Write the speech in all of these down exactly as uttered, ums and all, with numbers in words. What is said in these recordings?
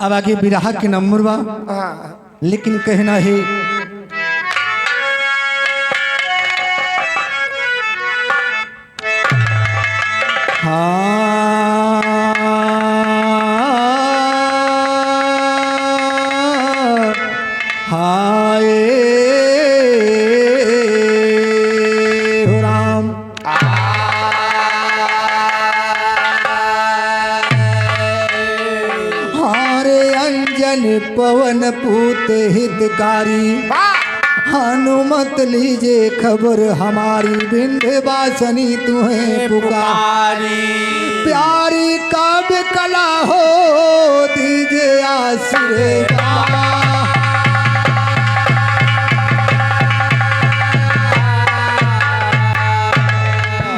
अब आगे बिरहा के नंबर बा, हाँ। लेकिन कहना है, हाँ, हाय हो राम। हारे अंजन पवन पूत हितकारी, वाह! हनुमत लीजे खबर हमारी, विंध्यवासिनी तुहे पुकार। पुकारी। प्यारी काव्य कला हो दीजे आशीर्वाद।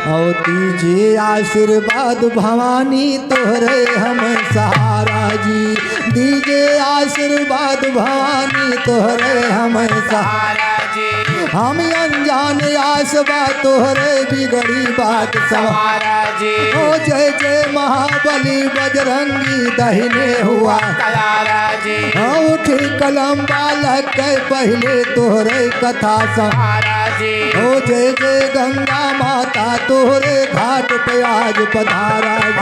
और दीजे आशीर्वाद भवानी तोहरे हम सहारा जी, दीजे आशीर्वाद भवानी तोहरे हम सहारा जी। हम अनजान आस बा तोहरे बिगड़ी बात सवारा जी। ओ जय जय महाबली बजरंगी दहिने हुआ। कयारा जी। हाँ, उठी कलम बालक के पहिले तोहरे कथा सा। महाराज जी। ओ जय जय गंगा माता तोहरे घाट पे आज पधारा जी।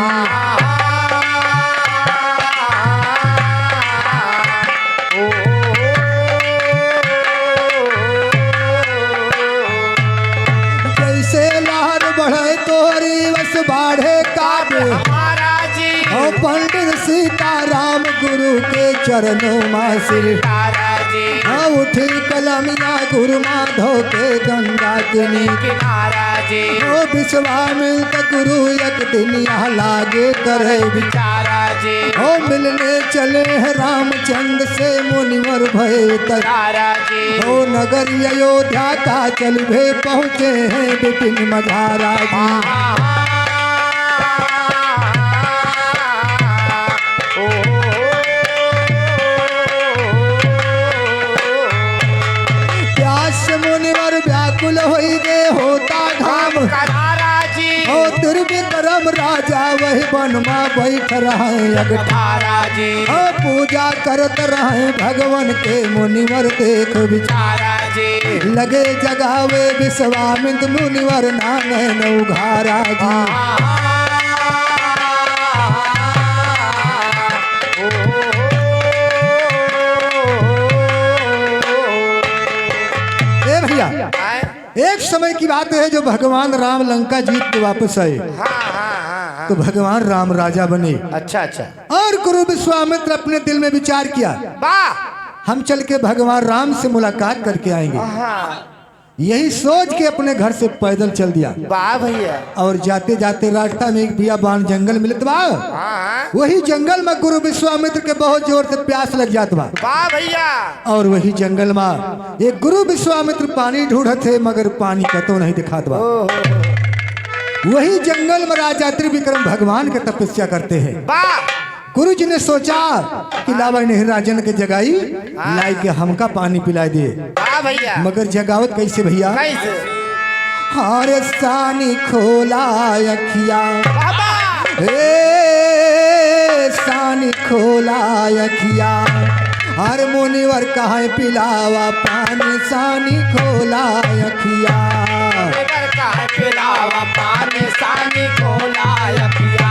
जैसे लहर बढ़े तोहरी वस बाढ़े काव्य। महाराज जी। ओ पंडित सीताराम गुरु के चरणों में सिर। महाराज जी। हाँ, उठी कलमिया गुरु माधो के गंगा के नीक। किनारा जी। ओ विश्वामित्र गुरु एक दिन यहाँ लागे करे विचारा जी। ओ मिलने चले हैं रामचंद्र से मुनिवर भय तैयारा जी। ओ नगर अयोध्या का चलबे पहुँचे हैं विपिन मझारा जी। प्यास मुनिवर व्याकुल होई गे होता घाम। करारा जी। ओ त्रिविक्रम राजा वही वन मा बैठ रहे अगठारा जी। ओ पूजा करत रहे भगवन के मुनिवर देख विचारा जी। लगे जगावे विश्वामित्र मुनिवर नाम है नौघारा जी। ए भैया, आए? एक समय की बात है, जो भगवान राम लंका जीत के वापस आए, हाँ, हाँ, हाँ, हाँ। तो भगवान राम राजा बने। अच्छा, अच्छा। और गुरु विश्वामित्र अपने दिल में विचार किया, वाह। हम चल के भगवान राम से मुलाकात करके आएंगे। हाँ। यही सोच के अपने घर से पैदल चल दिया। वाह भैया। और जाते जाते रास्ता में एक बियाबान जंगल मिलत बा। हाँ। वही जंगल में गुरु विश्वामित्र के बहुत जोर से प्यास लग जात बा। वाह भैया। और वही जंगल में एक गुरु विश्वामित्र पानी ढूंढत है, मगर पानी कतो नहीं दिखात बा। ओहो। वही जंगल में राजा त्रिविक्रम भगवान के तपस्या करते हैं। वाह। गुरु जी ने सोचा कि लावा इन्हें राजन के जगाई, हाँ। लाई के हमका पानी पिलाई दे। हाँ भैया। मगर जगावत कैसे भैया? कैसे? हरे सानी खोला अखिया। बाबा। ए सानी खोला अखिया। हर मुनिवर कहे पिलावा पानी, सानी खोला अखिया। मुनिवर कहे पिलावा पानी, सानी खोला अखिया।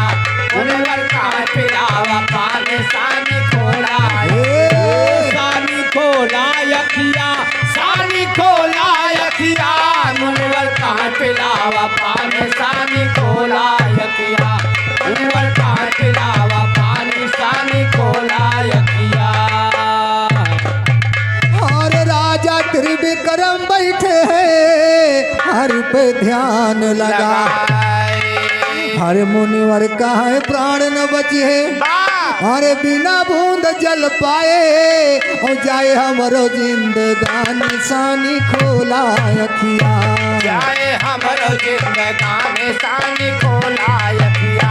मुनिवर कहे पिलावा पानी, सानी खोला। ए। सानी खोला अखिया, सानी खोला अखिया। मुनिवर कहे पिलावा पानी, सानी खोला अखिया। मुनिवर कहे पिलावा पानी, सानी खोला अखिया। और राजा त्रिविक्रम बैठे हैं, हर पे ध्यान लगा। लगाए। हर मुनिवर कहे प्राण न बचे। वाह। अरे बिना बूंद जल पाए, और जाए हमरो जिंदगानी, सानी खोला अखिया। जाए हमरो जिंदगानी, सानी खोला अखिया।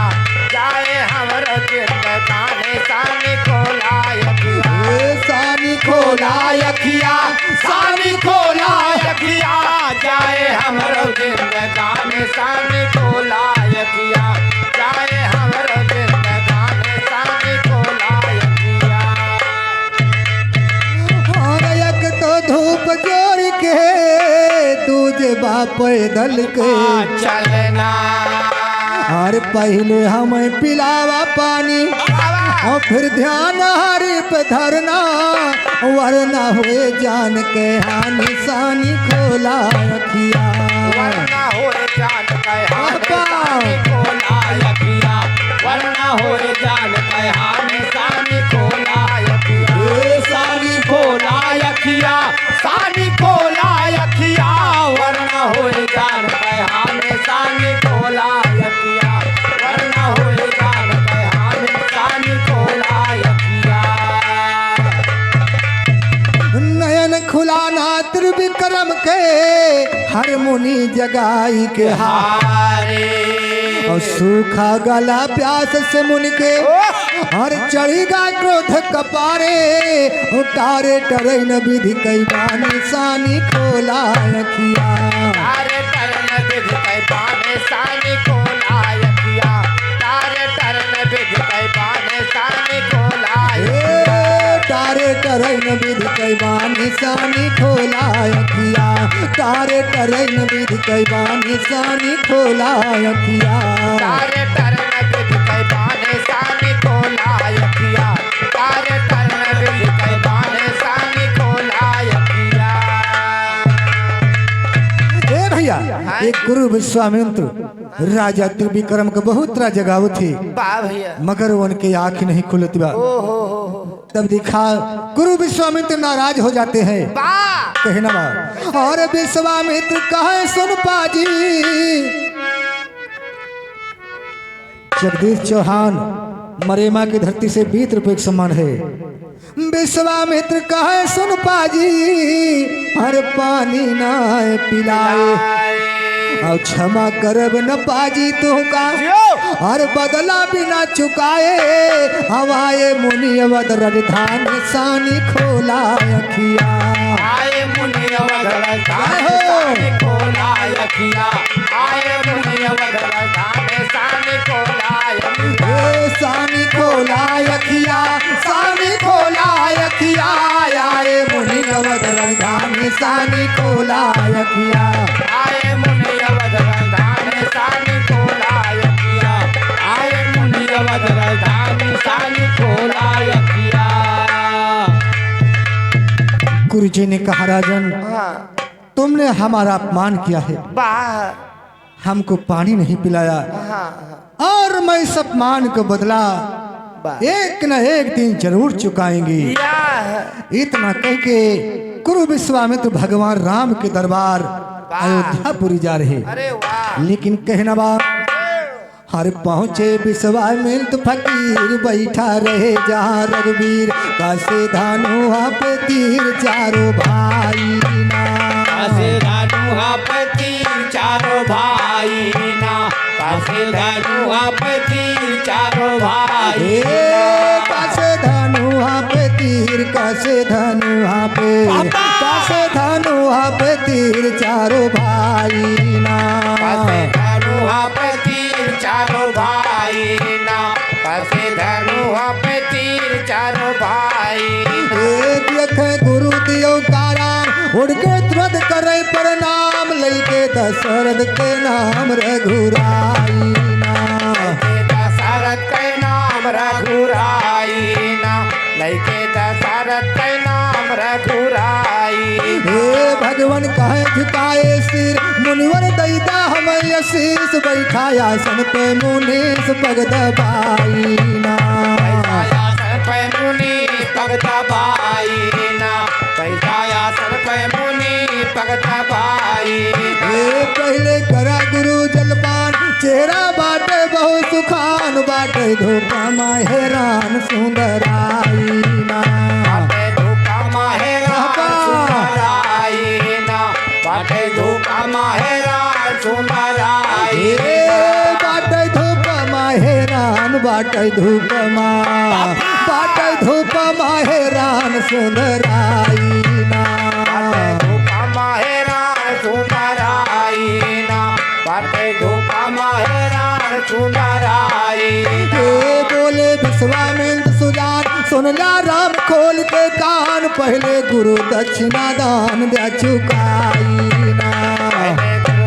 जाए हमरो जिंदगानी, सानी खोला अखिया। ए सानी खोला अखिया, सानी खोला अखिया। जाए हमरो जिंदगानी, सानी खोला अखिया। जाए हमरो जिंदगानी, सानी खोला अखिया। पैदल के। हाँ, चलना। अरे पहिले हमें पिलावा पानी, बाबा। और फिर ध्यान हरि पे धरना। वरना होए जान के हानि, सानी खोला अखिया। वरना होए जान के हानि, बाबा। सानी खोला अखिया। वरना होए जान के हानि, सानी खोला अखिया। ए, सानी खोला अखिया, सानी खोला अखिया, वरना होए जान के हानि, सानी खोला अखिया, वरना होए जान के हानि, सानी खोला अखिया। नयन खुलाना त्रिविक्रम के, हर मुनि जगाई के हारे। और सूखा गला प्यास से मुनि के, ओह! और चढ़ी गा क्रोध कपारे। उतारे टरैन विधि कई बानी, सानी खोला अखिया। तारे टरैन विधि कई बानी, सानी खोला अखिया। तारे टरैन विधि कई बानी, सानी खोला। ए, तारे टरैन विधि कई बानी, सानी खोला अखिया। तारे टरैन विधि कई बानी, सानी खोला अखिया। तारे टरैन विधि कई बानी, सानी खोला अखिया। तारे टरैन विधि कई बानी, सानी खोला अखिया। ए भैया, हाँ। एक गुरु विश्वामित्र राजा त्रिविक्रम के बहुत राज जगावत थे, बा भैया। मगर उनके आँख नहीं खुलत बा। ओ हो हो हो। तब देखा गुरु विश्वामित्र नाराज हो जाते हैं। बा। कहना बा, और विश्वामित्र कहे सुन पाजी। जगदीश चौहान मरेमा की धरती से बीस रुपए के सम्मान है। विश्वामित्र कहे सुन पाजी, हर पानी ना पिलाए। और क्षमा करब न पाजी तुहका, जियो। और बदला बिना चुकाए। हवाए मुनि अवध राजधानी, सानी खोला अखिया। आए मुनि अवध राजधानी, जय हो। सानी खोला अखिया। आए मुनि अवध राजधानी, सानी खोला अखिया। ए, सानी खोला अखिया, सानी खोला अखिया। आए मुनि अवध राजधानी, सानी खोला अखिया। आए मुनि अवध राजधानी, सानी खोला अखिया। आए मुनि अवध राजधानी, सानी खोला अखिया। गुरु जी ने कहा, राजन, हाँ। तुमने हमारा अपमान किया है, बा। हमको पानी नहीं पिलाया, हाँ, हाँ। और मैं इस अपमान को बदला, बा। एक न एक दिन जरूर चुकाएंगे। या। इतना कह के गुरु विश्वामित्र भगवान राम के दरबार, बा। अयोध्यापुरी जा रहे। अरे वाह। लेकिन कहना बा, हर पहुँचे विश्वामित्र फकीर, बैठा रहे जहाँ रघुवीर। कसे धनुहा पे तीर चारों भाई ना। कसे धनुहा पे तीर चारों भाई ना। कसे धनुहा पे तीर चारों भाई ए, ना। कसे धनुहा पे तीर, कसे धनुहा पे, पापा। कसे धनुहा पे तीर चारों भाई ना। कसे धनुहा पे तीर चारों भाई ना, कसे धनुहा पे तीर चारों भाई ना। ए देखे गुरु दियो कारा, उठ के तुरंत करे प्रणाम, लइके दशरथ के नाम रघुराई ना। लइके दशरथ के नाम रघुराई ना। लइके दशरथ के नाम रघुराई। हे भगवान कहे झुकाए सिर, मुनिवर दैदा हमें आशीष, बैठा आसन पे मुनीस पग दबाई ना। बैठा आसन पे मुनीस पग दबाई ना। बैठा आसन पे मुनीस पग दबाई ना। हे पहिले करा गुरु जलपान, चेहरा बाटे बहुत सुखान, बाटे धूप मा हेरान सुंदराई ना। बाटे धूप मा हेरान बाबा। सुंदराई ना। बाटे धूप मा हेरान सुंदराई ए, ना। बाटे धूप मा हेरान, बाटे धूप मा, बाटे धूप मा हेरान सुंदराई ना। बाटे धूप मा हेरान सुंदराई ना। बाटे धूप मा हेरान सुंदराई ना। ए बोले विश्वामित्र सुजान, सुन ला राम खोल के कान, पहिले गुरु दक्षिणा दान द्या चुकाई ना। पहिले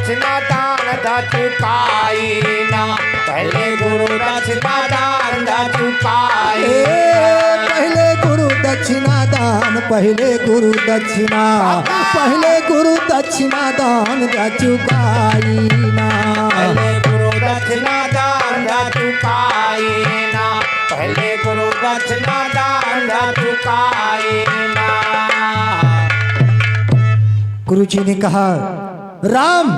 दक्षिणा दान द चुकाई ना, पहले गुरु दक्षिणा दान द चुकाई ए, ना। पहले गुरु दक्षिणा दान, पहले गुरु दक्षिणा, बाबा। पहले गुरु दक्षिणा दान द चुकाई ना। पहले गुरु दक्षिणा दान द चुकाई ना, पहले गुरु दक्षिणा दान द चुकाई ना। गुरु जी ने कहा, राम,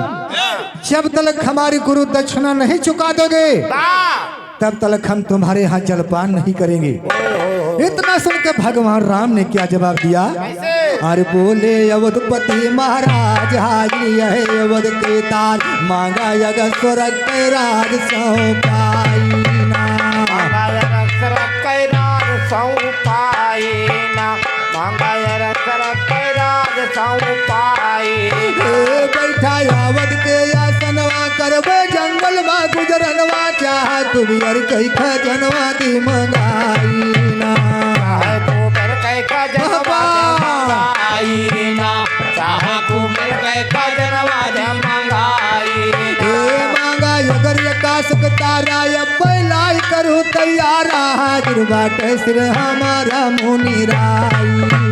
जब तलक हमारी गुरु दक्षिणा नहीं चुका दोगे, वाह! तब तलक हम तुम्हारे यहाँ जलपान नहीं करेंगे। ओहो। इतना सुन के भगवान राम ने क्या जवाब दिया? कैसे? अरे बोले अवधपति महाराज, हाजिर यह अवध के ताज, मांगा अगर स्वर्ग के राज सौंपाई ना। मांगा अगर स्वर्ग के राज सौंपाई ना। मांगा यार सरक राज सौंपाई। ए, बैठा अवध के आसनवा, करबे जंगल मा गुजरनवा, चाहे कुबेर कई खजनवा दी मंगाई ना। चाहे कुबेर कई खजनवा बाबा। दी मंगाई ना। चाहे कुबेर कई खजनवा दी मंगाई ना। ए, मांगा अगर आकाश के तारा, अब लाई करू तैयारा, हाजिर बाटे सिर हमारा मुनि राई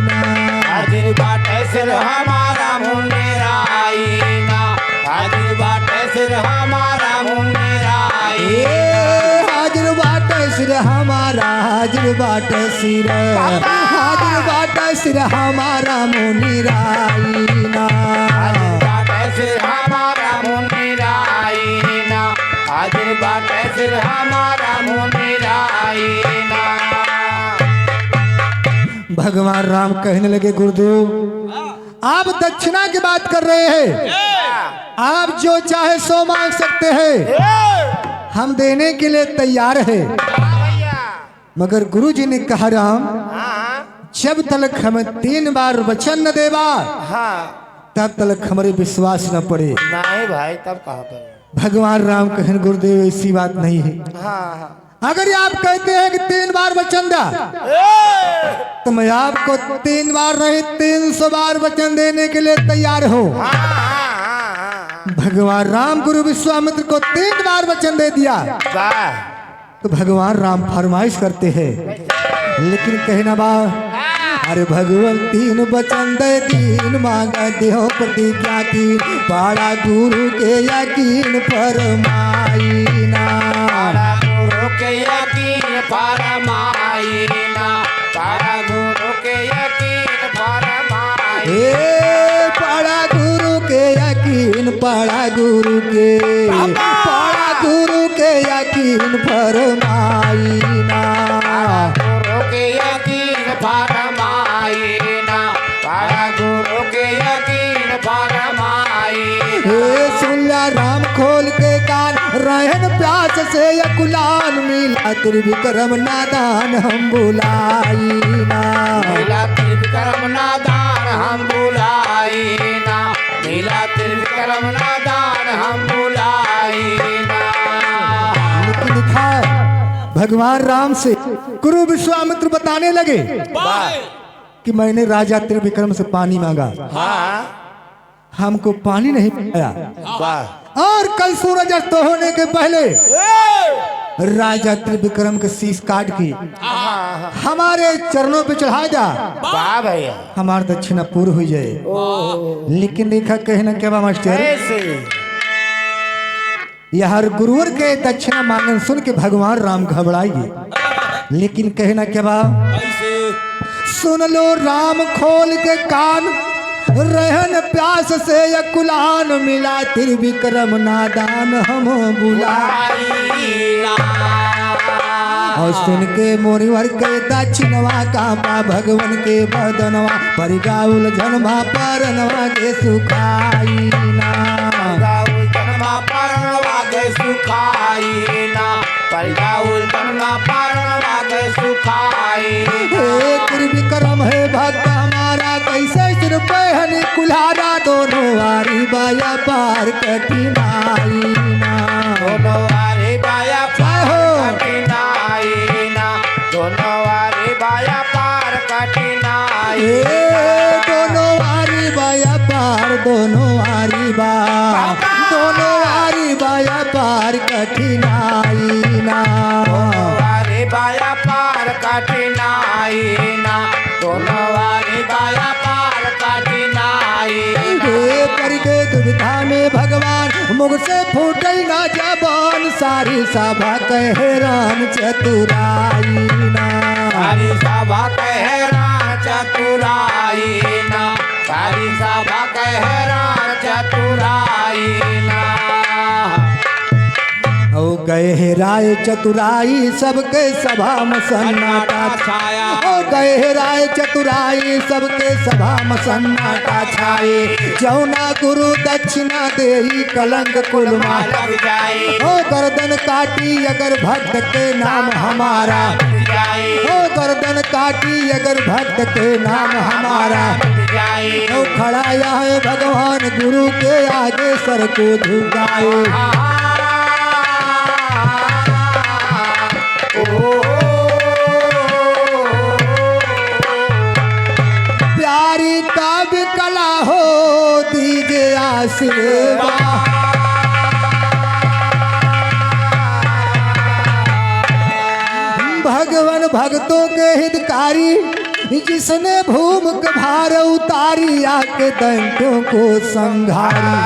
ना। हाजिर बाटे सिर हमारा मुनि राई ना। हाजिर बाटे सिर हमारा मुनि राई ए, ना। हाजिर बाटे सिर हमारा, हाजिर बाटे सिर, बाबा। हाजिर बाटे सिर हमारा मुनि राई ना। हाजिर बाटे सिर हमारा मुनि राई ना। हाजिर बाटे सिर हमारा मुनि राई ना। भगवान राम कहने लगे, गुरुदेव, आप दक्षिणा की बात कर रहे हैं, आप जो चाहे सो मांग सकते हैं, हम देने के लिए तैयार हैं। मगर गुरु जी ने कहा, राम, जब तलक हमें तीन बार वचन न देबा, हाँ। तब तलक हमरे विश्वास न पड़े। नहीं भाई, तब कहाँ पर? भगवान राम कहन, गुरुदेव, ऐसी बात नहीं है। हाँ, हाँ। अगर ये आप कहते हैं कि तीन बार वचन दा, ए! तो मैं आपको तीन बार नहीं, तीन सौ बार वचन देने के लिए तैयार हूँ। हाँ, हाँ, हाँ, हाँ। भगवान राम गुरु विश्वामित्र को तीन बार वचन दे दिया। वाह। तो भगवान राम फरमाइश करते हैं, लेकिन कहना बा, अरे भगवान तीन वचन दे दीन, मांगा देहो प्रतिज्ञा कीन, पाड़ा गुरु के यकीन फरमाई ना। पाड़ा गुरु के यकीन फरमाई ना। पाड़ा गुरु के यकीन फरमाई। ए, पाड़ा गुरु के यकीन, पाड़ा गुरु के, बाबा। पाड़ा गुरु के यकीन फरमाई ना। पाड़ा गुरु के यकीन फरमाई ना। पाड़ा गुरु के यकीन फरमाई ना। ए, सुन ला राम खोल के कान, रहन प्यास से अकुलान, मिला त्रिविक्रम नादान हम बुलाई ना। मिला त्रिविक्रम नादान हम बुलाई ना। मिला त्रिविक्रम नादान हम बुलाई ना। लेकिन लिखा है, भगवान राम से गुरु विश्वामित्र बताने लगे वाह। कि मैंने राजा त्रिविक्रम से पानी मांगा। हाँ। हमको पानी नहीं पिलाया। वाह। और कल सूरज अस्त होने के पहले ए! राजा त्रिविक्रम के शीश काट के आहा। हमारे चरणों पे चढ़ा जा। वाह भैया। हमार दक्षिणा पूर्ण हो जाए। ओहो। लेकिन देखा कहना क्या बा मास्टर? कैसे? यह हर गुरुवर के दक्षिणा मांगन सुन के भगवान राम घबराई गए। लेकिन कहना क्या बा? कैसे? सुन लो राम खोल के कान, रहन प्यास से अकुलान, मिला त्रिविक्रम नादान हम बुलाई ना। और सुन के मुनिवर के दक्षिणवा कांपा भगवन के बदनवा, परिगा उलझन मा परनवा के सुखाई ना। परिगा उलझन मा परनवा के सुखाई ना। परिगा उलझन मा परनवा के सुखाई ना। हे त्रिविक्रम हे भक्त हमारा, कैसे सिर पे हनी कुल्हारा, दोनों वारी बाया पार कठिनाई ना। दोनों वारी बाया पार हो। कठिनाई ना। दोनों वारी बाया पार कठिनाई। ए, दोनों वारी बाया पार, दोनों वारी बा। बाबा। दोनों वारी बाया पार कठिनाई ना। दोनों वारी बाया पार कठिनाई ना। दोनों वारी बाया पार कठिनाई ना। हे परि के दुविधा में भगवान मुख से फूटै ना जबान। सारी सभा कहे राम चतुराई ना। सारी सभा कहे राम चतुराई ना। सारी सभा कहे राम चतुराई ना। हो गए हेराए चतुराई, सबके सभा में सन्नाटा छाया। हो गए हेराए चतुराई, सबके सभा में सन्नाटा छाए। जौना गुरु दक्षिणा देई, कलंक कुल मा लग जाए। हो गर्दन काटी अगर भक्त के नाम हमारा। हो गर्दन काटी अगर भक्त के नाम हमारा। तो खड़ा यहाँ भगवान गुरु के आगे सर को झुकाए। प्यारी काव्य कला हो दीजे आशीर्वाद। भगवान भक्तों के हितकारी, जिसने भूम क भार उतारी, आके दैत्यों को संघारी।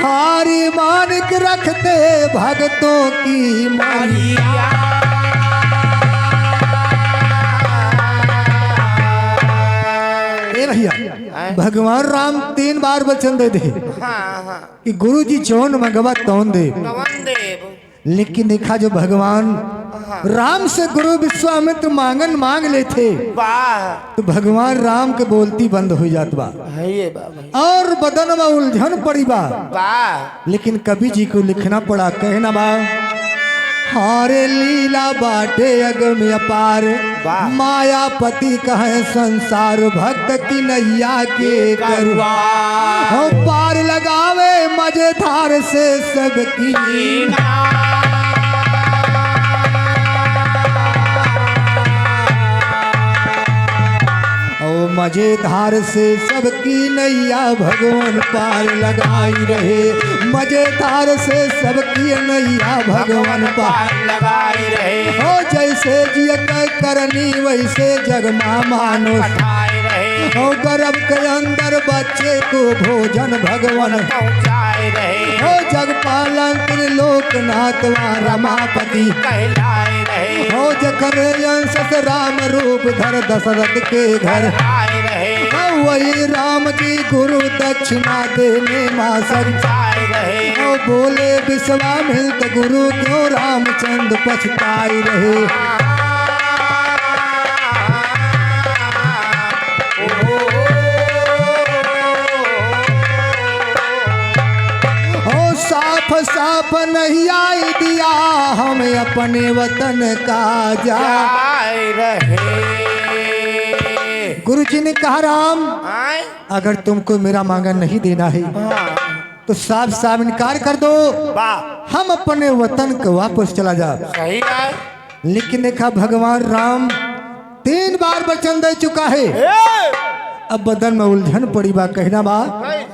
हारी मानिक रखते भक्तों की मरिया। ए भैया, हैं? भगवान राम तीन बार वचन दे दे हाँ, हाँ। कि गुरु जी जौन मंगवा तौन दे। कवन देव? लेकिन देखा जो भगवान हाँ। राम से गुरु विश्वामित्र मांगन मांग लेते वाह। तो भगवान राम के बोलती बंद हो जात बा। है ये बाबा। और बदन में उलझन पड़ी बा। वाह। लेकिन कवि जी को लिखना पड़ा, कहना बा, हारे लीला बाटे अगम अपार, वाह। मायापति कहे संसार, भक्त की नैया के करुआ। हो पार लगावे मजेदार से सबकी। ओ मजेदार से सबकी नैया भगवान पार लगाई रहे, मजेदार से सबकी नैया भगवान पार लगाई रहे। ओ जैसे जिय के करनी वैसे जग मा मानुष। ओ गर्भ के अंदर बच्चे को भोजन भगवान पहुँचाए रहे। ओ जग पालन त्रिलोकनाथ वा रमापति कहलाए रहे। हो जकर अंश से राम रूप धर दशरथ के घर आए रहे। हो वही राम जी गुरु दक्षिणा देने मा सर आए रहे। हो बोले विश्वामित्र गुरु क्यों रामचंद्र पछताए रहे। हो साफ साफ नहीं आई दिया हम अपने वतन का जा। जाए रहे। गुरु जी ने कहा, राम, आए? अगर तुमको मेरा मांगा नहीं देना है, हाँ। तो साफ साफ इनकार कर दो। वाह। हम अपने वतन को वापस चला जा। सही है। लेकिन देखा, भगवान राम तीन बार वचन दे चुका है। ए! अब बदन में उलझन पड़ी बा, कहना बा, हाय।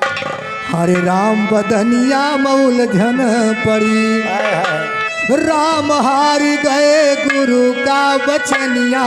हरे राम बदनिया में उलझन पड़ी। हाय, हाय। राम हारि गए गुरु का बचनिया,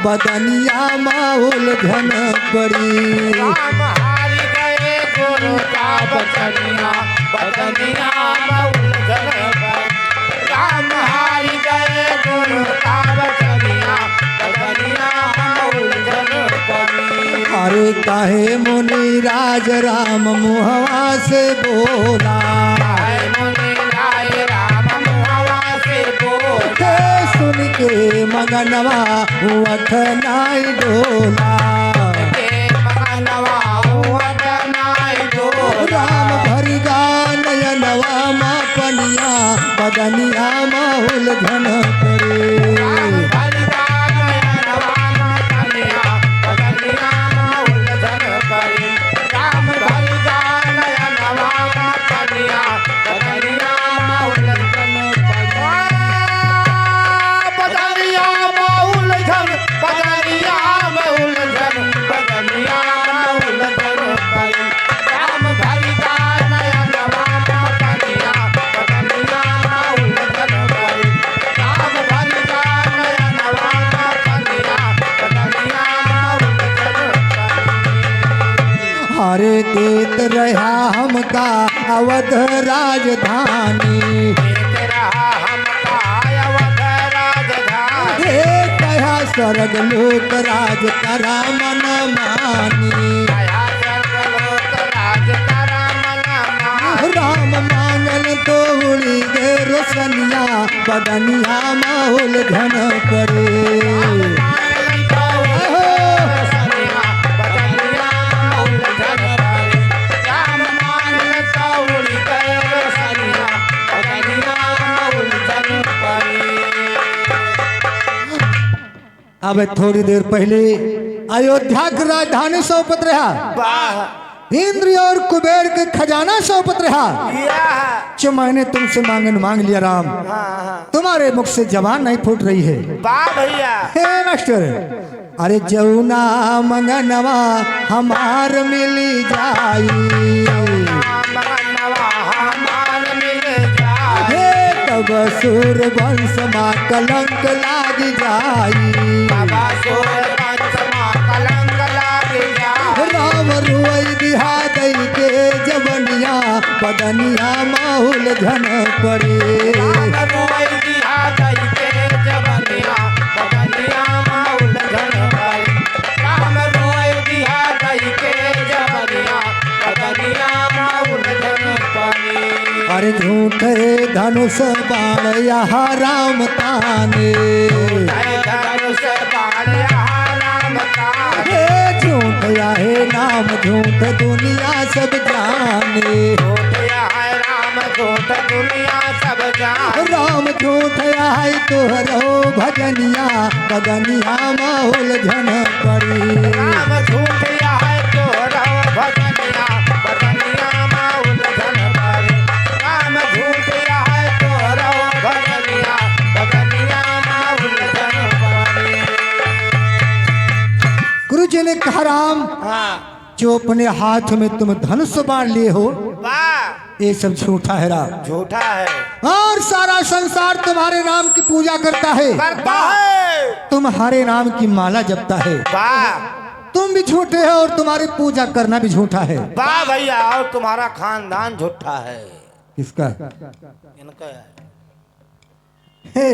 बदनिया में उलझन पड़ी। राम हारि गए गुरु का बचनिया, बदनिया में उलझन पड़ी। राम हारि गए गुरु का बचनिया, बदनिया में उलझन पड़ी। अरे काहे मुनि राज राम मुहवा से बोला। काहे मुनि राज राम मुहवा से बोला। के सुन के मगनवा उठ नाई डोला। के मगनवा उठ नाई डोला। राम भरि गा नयनवा मा पनिया, बदनिया मा उलझन पड़े। राम भरि गा नयनवा मा पनिया, बदनिया मा उलझन पड़े। राम भरि गा नयनवा मा पनिया, बदनिया मा उलझन पड़े। बदनिया मा उलझन, बदनिया मा उलझन, बदनिया मा उलझन पड़े। राम भरि गा नयनवा मा रहा हमका अवध राजधानी। देत रहा हमका अवध राजधानी। हे कहा स्वर्ग लोक राज करा मन मानी। कहा स्वर्ग लोक राज करा मन मानी। राम मांगन तो उड़ी गए रोशनिया, बदनिया माहौल झन पड़े। अब थोड़ी देर पहले अयोध्या की राजधानी सौंपत रहा, वाह। इंद्र और कुबेर के खजाना सौंपत रहा। या। जो मैंने तुमसे मांगन मांग लिया राम, हाँ, हाँ। तुम्हारे मुख से जबान नहीं फूट रही है। वाह भैया। हे मास्टर, अरे जौना मंगनवा हमार मिल जाई। मंगनवा हमार मिल जाई। हे तब सूर्यवंश मा कलंक लाग जाई। तब सूर्यवंश मा कलंक लाग जाई। राम रुई दिहा दई के जबनिया, बदनिया माहौल झन पड़े। राम रुई दिहा दई के जबनिया, बदनिया माहौल झन पड़े। राम रोए दिया दई के जबनिया, बदनिया माउल झन पड़े। अरे झूठे धनुष बाण यहाँ राम ताने। झूठे धनुष बाण यहाँ राम ताने। हे झूठ आहे नाम झूठ दुनिया सब जाने। झूठ आहे राम झूठ दुनिया सब जाने। राम झूठ आहे तोहरो भजनिया, बदनिया माहौल झन पड़ी। राम झूठ आहे तोहरो भजनिया, बदनिया माहौल झन पड़ी। राम झूठ आहे तोहरो भजनिया, बदनिया माहौल झन पड़ी। गुरु जी ने कहा, राम, हाँ। जो अपने हाथ में तुम धनुष बाण लिए हो, वाह। ये सब झूठा है राम। झूठा है। और सारा संसार तुम्हारे नाम की पूजा करता है। करता है। तुम्हारे नाम की माला जपता है। वाह। तुम भी झूठे हो और तुम्हारी पूजा करना भी झूठा है। वाह भैया, और तुम्हारा खानदान झूठा है। किसका? इनका है। हे,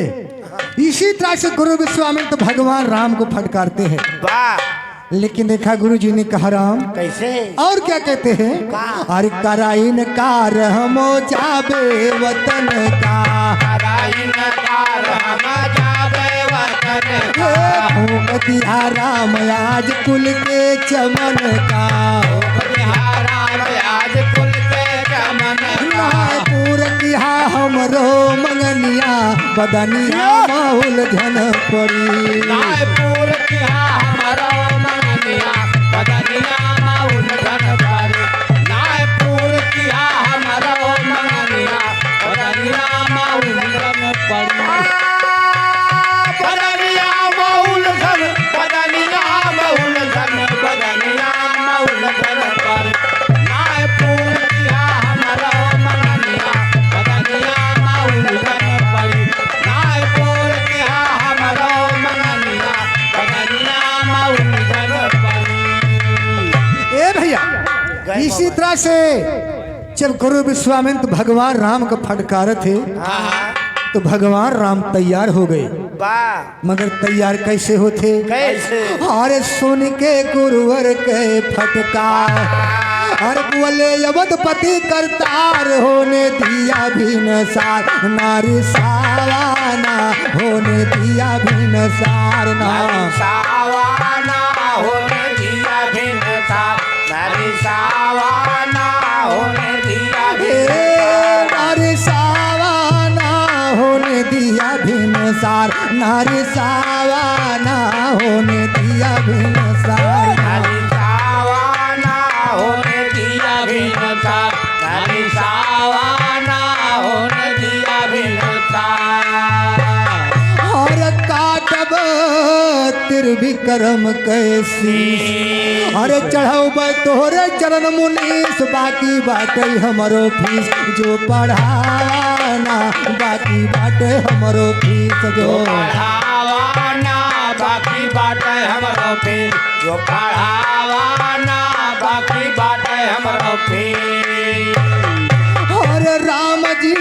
इसी तरह से गुरु विश्वामित्र भगवान राम को फटकारते हैं। वाह। लेकिन देखा गुरु जी ने कहा, राम, कैसे? और क्या कहते हैं? का? अरे कराइन कार हमो जाबे वतन का। कराइन कार हम जाबे वतन का। हे, फूंक दिया राम आज कुल के चमन का। फूंक दिया राम आज कुल के चमन का। नाय पूर किहा हमरो मंगनिया, बदनिया माहौल झन पड़ी। नाय पूर किहा हमरो मंगनिया, बदनिया माहौल झन पड़ी। नाय पूर किहा हमरो मंगनिया, बदनिया माहौल झन पड़ी। बदनिया माहौल झन, बदनिया माहौल झन, बदनिया माहौल झन पड़ी। नाय पूर किहा हमरो मंगनिया, बदनिया माउल झन पड़ी। नाय पूर किहा हमरो मंगनिया, बदनिया माउल झन पड़ी। ए भैया, गए इसी बाबा। तरह से जब गुरु विश्वामित्र भगवान राम को फटकारत है, हाँ, हाँ। तो भगवान राम तैयार हो गए। वाह। मगर तैयार कैसे होते? कैसे? अरे सुन के गुरुवर के फटकार, अरे बोले अवधपति करतार, होने दिया भिनसार, नारी सावाना, होने दिया भिनसार ना। नारी सावाना, होने दिया भिनसार, नारी सावाना, होने दिया हे भिनसार। नारी सावाना, होने दिया भिनसार, नारी सावाना होने दिया भिनसार। नारी सावाना होने दिया भिनसार, नारी सावाना होने दिया भिनसार। और काटब त्रिविक्रम कैसी, अरे चढ़ाऊ बा तोहरे चरण मुनीस, बाकी बाटे हमरो फीस जो पढ़ावाना, बाकी बाटे हमरो फीस जो पढ़ावाना, बाकी बाटे हमरो फीस जो पढ़ावाना, बाकी बाटे हमरो अरे राम जी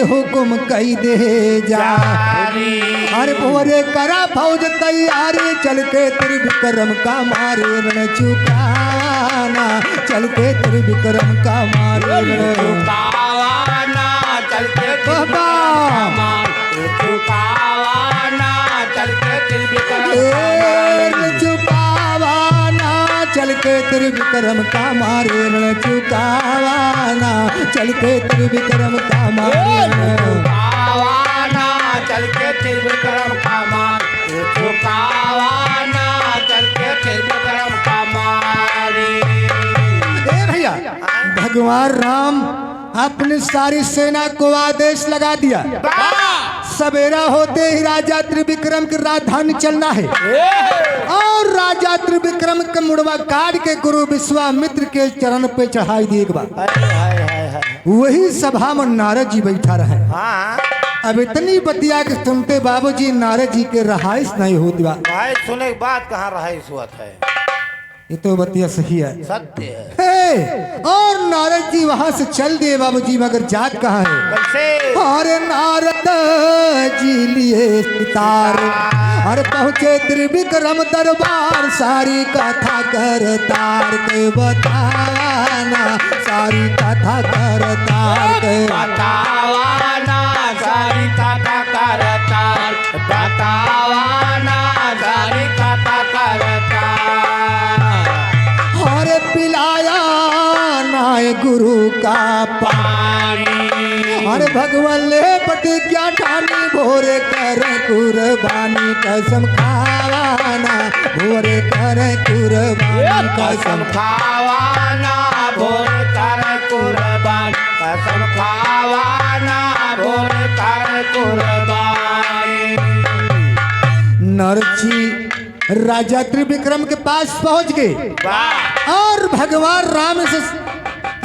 हुकुम कई दे जा। जारी। अरे भोरे करा फौज तैयारी, चल के त्रिविक्रम का मारे रण चुकाना, चल के त्रिविक्रम का मारे रण। चुकावाना, चल के बाबा। त्रिविक्रम का मारे। चुकावाना, चल के त्रिविक्रम का ए, मारे। चुकावाना, चल के त्रिविक्रम का मारे रण चुकावाना, चल के त्रिविक्रम का मारे रण। चुकावाना, चल के त्रिविक्रम का मारे। चुकावाना, चल के त्रिविक्रम का मारे। ए भैया, भगवान राम अपनी सारी सेना को आदेश लगा दिया। वाह! सवेरा होते ही राजा त्रिविक्रम की राजधानी चलना है ए! और राजा त्रिविक्रम के मुड़वा काट के गुरु विश्वामित्र के चरण पे चढ़ाई दिए के बाद हाय, हाय, हाय, हाय। वही सभा में नारद जी बैठा रहे। हाँ। अब इतनी बतिया के सुनते बाबूजी नारद जी के रहाइश नहीं होती बा। भाई सुने के बाद कहाँ रहाइश हुआ था? ये तो बतिया सही है। सत्य है। हे, और नारद जी वहां से चल दिए बाबूजी, मगर जात कहाँ है? कैसे? अरे नारद जी लिए सितार, अरे पहुँचे त्रिविक्रम दरबार, सारी कथा करतार के बताना, सारी कथा करतार के बतावाना, सारी कथा करतार बतावाना, सारी कथा करतार। अरे पिलाया नाय गुरु का पानी। अरे भगवान ले प्रतिज्ञा ठानी, भोरे कर कुर्बानी कसम खावाना, भोरे कर कुर्बानी कसम खावाना, भोरे कर कुर्बानी कसम खावाना, भोरे कर कुर्बानी। नारद जी राजा त्रिविक्रम के पास पहुंच गए वाह। और भगवान राम से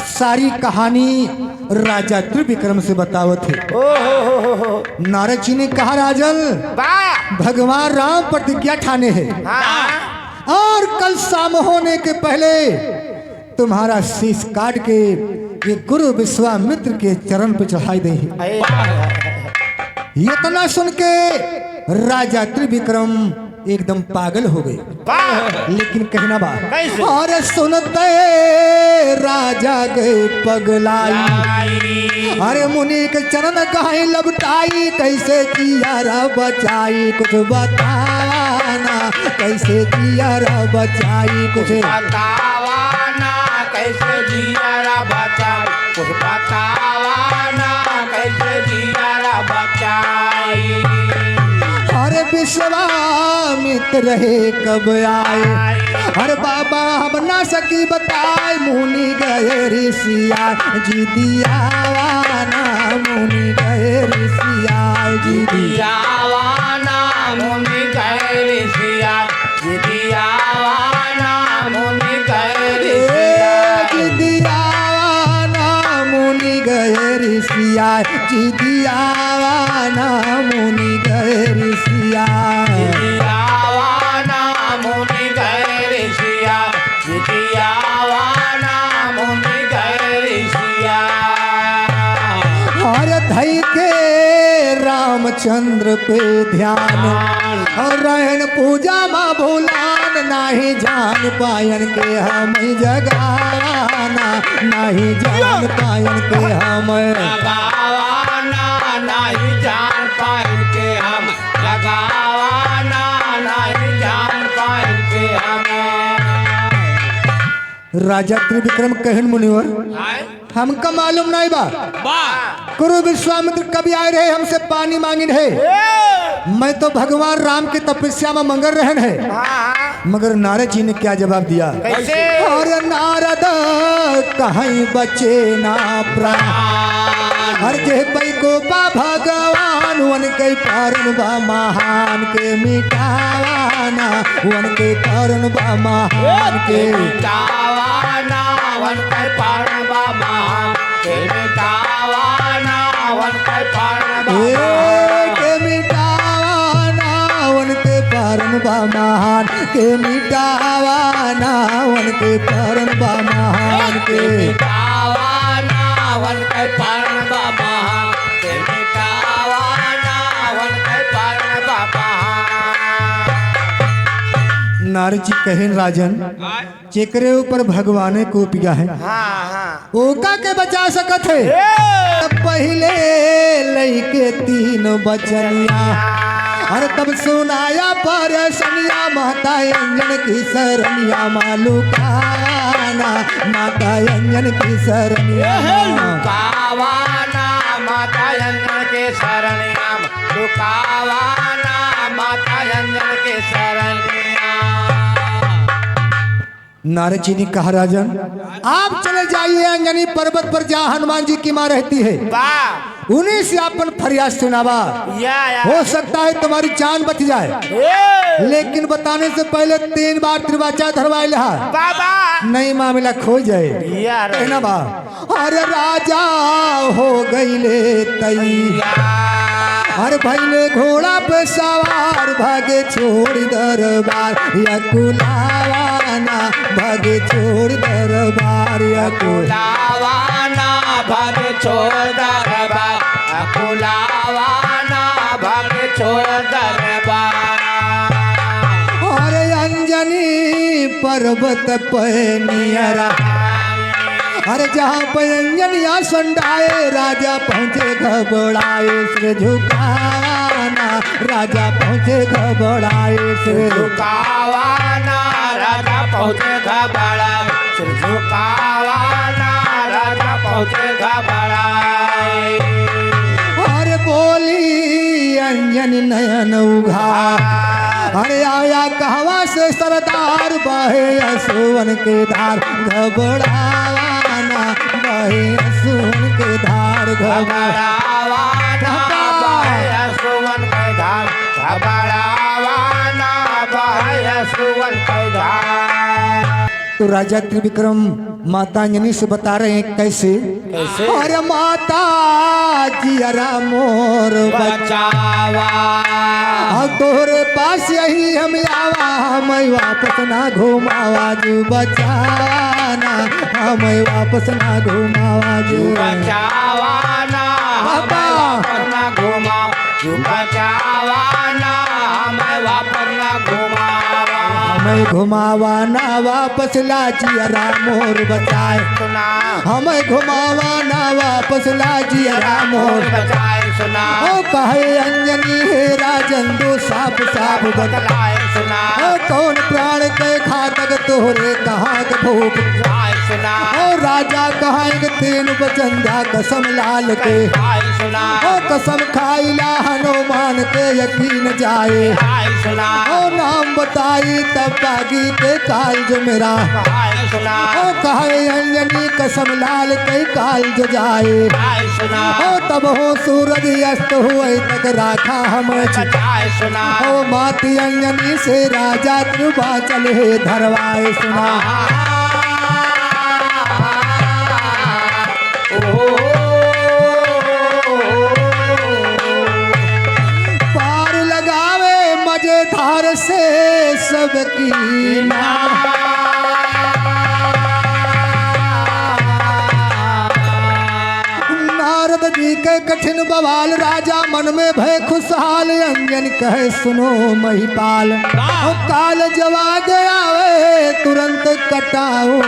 सारी कहानी राजा त्रिविक्रम से बतावत है। ओ हो हो हो हो। नारद जी ने कहा, राजन, वाह। भगवान राम प्रतिज्ञा ठाने हैं हाँ। और कल शाम होने के पहले तुम्हारा शीश काट के ये गुरु विश्वामित्र के चरण पे चढ़ाई दे। अरे। इतना सुन के राजा त्रिविक्रम एकदम पागल हो गए। वाह। लेकिन कहना बा, कैसे? अरे सुनते राजा गए पगलाई। अरे मुनि के चरण कहाँ लपटाई, कैसे जियारा बचाई, कुछ बताना, कैसे जियारा बचाई, कुछ बतावाना, कैसे जियारा बचाई, कुछ बतावाना, कैसे जियारा बचाई। अरे विश्वामित्र रहे कब आए, अरे बाबा हम ना सकी बताए, मुनि गए ऋषिया जी दियावाना, मुनि गए ऋषिया जी दियावाना, मुनि गए ऋषिया जी दियावाना, मुनि गए ऋषिया जी दियावाना, मुनि गए ऋषिया जी दियावाना, मुनि गए ऋषिया जी दियावाना, मुनि गए ऋषिया जी दियावाना, मुनि गए ऋषिया। हर धई के रामचंद्र पे ध्यान और रहन पूजा मा भूलान, नाही जान पायन के हम जगावाना, नाही जान पायन के हम जगावाना, नाही जान पायन के हम जगावाना, नाही जान पायन के हम। राजा त्रिविक्रम कहन मुनिवर, आए? हमका मालूम नहीं बा। बा। गुरु विश्वामित्र कभी आए रहे, हमसे पानी मांगिन है। ए! मैं तो भगवान राम की तपस्या में मगन रहन है। हाँ। मगर नारद जी ने क्या जवाब दिया? कैसे? अरे नारद कहीं बचे ना प्राण। हर जे पै को बा भगवान, उनके पारन बा महान के मिटावाना, उनके पारन बा महान के। मिटावाना, उनके पारन बा महान के मिटावाना, उनके पारन बा ए, महान। के मिटावाना, उनके परन बा महान के मिटावा ना, उनके परन बा महान के। मिटावा ना, उनके परन बा महान के। मिटावा ना, उनके परन बा महान। नारद जी कहेन, राजन, जेकरे ऊपर भगवाने को पिया है, हाँ, हाँ। ओका के बचा सकत है। ए! पहिले लइके तीन बचनिया, अरे तब सुनाया परेशनिया, माता अंजन की सरनिया, माँ लुकावाना, माता अंजन की सरनिया। ए हे लुकावाना, माता अंजन के सरनिया, लुकावाना, माता अंजन के सरनिया। नारद जी ने कहा, राजन, आप चले जाइए अंजनी पर्वत पर, जहाँ हनुमान जी की माँ रहती है। वाह। उन्हीं से अपन फरियाद सुनावा। या, या। हो सकता है तुम्हारी जान बच जाए। ए। लेकिन बताने से पहले तीन बार त्रिवाचा धरवाए लिहा। बाबा। नहीं मामला खो जाए। या रे। कहना बा, अरे राजा हो गईले तैयार। अरे भैले घोड़ा पे सवार, भागे छोड़ दरबार, या कुलावाना, भागे छोड़ दरबार, या कुल- कुलावाना, भागे छोड़ दरबार, या कुलावाना, भागे छोड़ दरबार। अरे अंजनी पर्वत पे नियरा, अरे जहाँ पे अंजनिया संडाए, राजा पहुँचे घबराए, सिर झुकावाना, राजा पहुँचे घबराए, सिर झुकावाना, राजा पहुँचे घबराए, सिर झुकावाना, राजा पहुँचे घबराए। अरे बोली अंजनी नयन उघार, अरे आया कहवा से सरदार, बहे असुवन के धार, घबरावाना, बहे असुवन के धार, घबरा- घबरावाना, बहे असुवन के धार, घबरावाना, बहे असुवन के धार। तो राजा त्रिविक्रम माता अंजनी से बता रहे हैं कैसे? कैसे? अरे माता जियरा मोर बचावा। बचावा। अब तोहरे पास यही हम आवा, हमें वापस ना घुमावा जू बचावा ना, हमें वापस ना घुमावा जू। बचावा ना, बाबा। हमें वापस ना घुमावा। तू बचावा ना, हमें वापस ना घुमावा। हमें घुमावा ना वापस ला जियरा मोर बचाए। सुना। हमें घुमावा ना वापस ला जियरा मोर बचाए। सुना। ओ कहे अंजनी हे राजन दो साफ साफ बतलाए। सुना। ओ कौन प्राण के घातक तोहरे कहाँ के भूप। सुना। ओ राजा कहाँ एक तीन बचन जा कसम लाल के। सुना। ओ कसम खाइला हनुमान के यकीन जाए। सुना। ओ नाम बताई तब बागी के काल जो मेरा। सुना। ओ कहे अंजनी कसम लाल के काल जो जाए। सुना। ओ तब हो सूरज अस्त हुए तक राखा हम। सुना। ओ माती अंजनी से राजा कृपा चले धरवाए। सुना। पार लगावे मजेदार से सबकी ना। नारद जी के कठिन बवाल, राजा मन में भय खुशहाल। अंजन कहे सुनो महिपाल, वाह। काल जवाद आवे तुरंत कटाओ।